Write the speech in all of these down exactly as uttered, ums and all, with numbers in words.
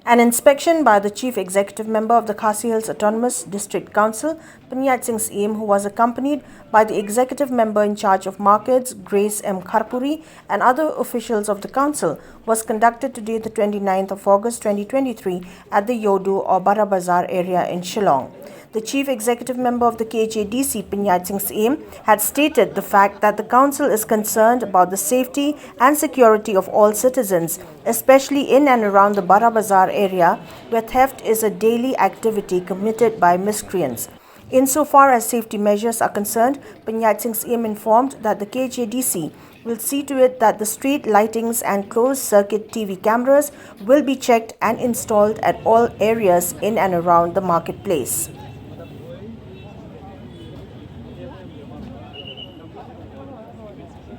An inspection by the Chief Executive Member of the Khasi Hills Autonomous District Council, Paniyat Singh Syiem, who was accompanied by the Executive Member in charge of Markets, Grace M Kharpuri, and other officials of the council, was conducted today, the twenty-ninth of August twenty twenty-three, at the Yodu or Bara Bazar area in Shillong. The Chief Executive Member of the K H A D C, Paniyat Singh Syiem, had stated the fact that the council is concerned about the safety and security of all citizens, especially in and around the Bara Bazar area, where theft is a daily activity committed by miscreants. Insofar as safety measures are concerned, Paniyat Singh Syiem informed that the K H A D C will see to it that the street lightings and closed circuit T V cameras will be checked and installed at all areas in and around the marketplace.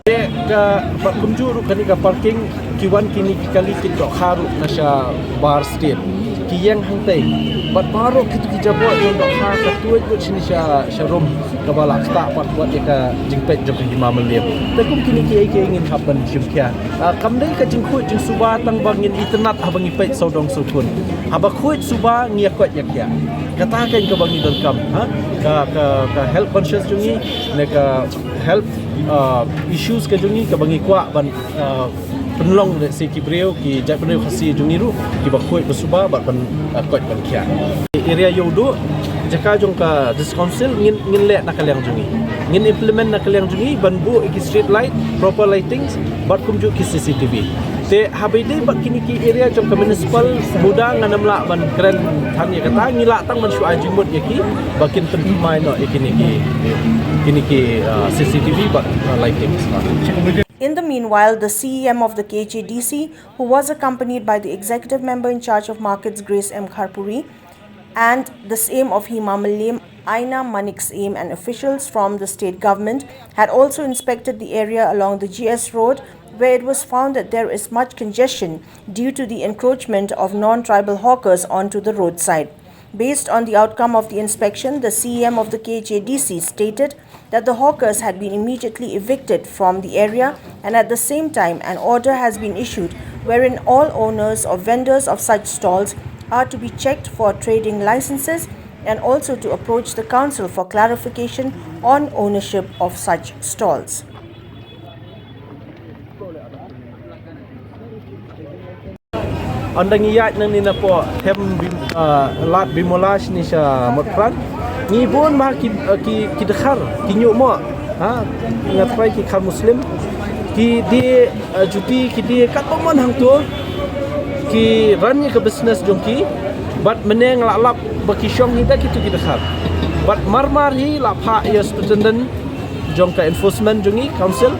Te ka bad kumjuh ruh kane ka parking ki wan kine ki kali ki dohkha ruh na sha Bar State ki ïeng hangtei. Bad baroh kito ki jaboh jong dohkha ka tuid ruh shini sha sha rum kaba la ktah pat wat ïa ka jingpeit jong ka Hima Mylliem. Te kum kine kiei kiei ngin hap ban shim khia. Ah, kam dei ka jingkhuid jingsuba tang ba ngin itynnad haba ngi peit sawdong sawkun. Haba khuid suba ngi ïa koit ïa khiah. Kata kein kaba ngi donkam, ha? Ka ka ka health conscious jong ngi ne ka health ah, issues ka jong ngi kaba ngi kwah ban ah, pynlong lehse ki briew ki jaitbynriew Khasi jong ngi ruh kiba khuid ba suba bad ban ah, koit ban khiah. Area Ïewduh jaka jong ka District Council ngin ngin leh na ka liang jong ngi. Ngin implement na ka liang jong ngi ban buh ïa ki street light, proper lightings bad kumjuh ki C C T V. Te haba ïadei bad kine ki area jong ka municipal, muda ngan ym lah ban kren than ïa kata, ngi lah tang ban shu ai jingmut ïa ki ba kin pynthymmai noh ïa kine ki kine ki ah, C C T V bad ah, lightings. In the meanwhile, the C E M of the K H A D C, who was accompanied by the executive member in charge of markets, Grace M Kharpuri, and the Syiem of Hima Mylliem, Aina Manik Syiem, and officials from the state government, had also inspected the area along the G S road, where it was found that there is much congestion due to the encroachment of non-tribal hawkers onto the roadside. Based on the outcome of the inspection, the C E M of the K H A D C stated that the hawkers had been immediately evicted from the area, and at the same time an order has been issued wherein all owners or vendors of such stalls are to be checked for trading licenses and also to approach the council for clarification on ownership of such stalls. Ynda ngi ïaid nangne napoh them Bim, ah, Lad Bimolash ni sha Motphran. Ngi bun ma ki, ah, ki, ki dkhar, ki ñiuhmoh. Ha, nga trai ki khar Muslim. Ki die, ah, juti, ki die katba mon hangto. Ki run ïa ka business jong ki. Bad mynne nga la lap ba ki shong hi da kito ki dkhar. Bad mar mar hi la phah ïa superintendent jong ka enforcement jong ngi council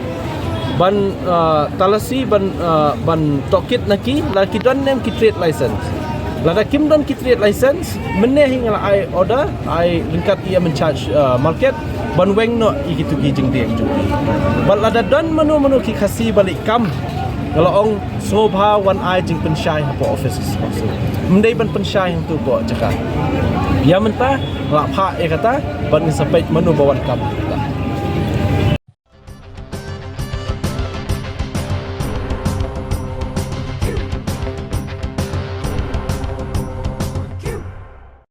ban, ah, talasi ban, ah, ban tohkit na ki lada ki don ne em ki trade license. Lada kim don ki trade license mynne hi nga la ai order ai ryngkat i em in charge, ah, market ban weng noh ïa kito ki jingdie jong ki. Bad lada don mano mano ki Khasi ba leh kam nga la ong sngewbha wan ai jingpynshai hapoh office council. Ym dei ban pynshai hangto hapoh jaka. Ïa mynta nga la phah ïa kata ban ngin sa peit mano ba wan kam.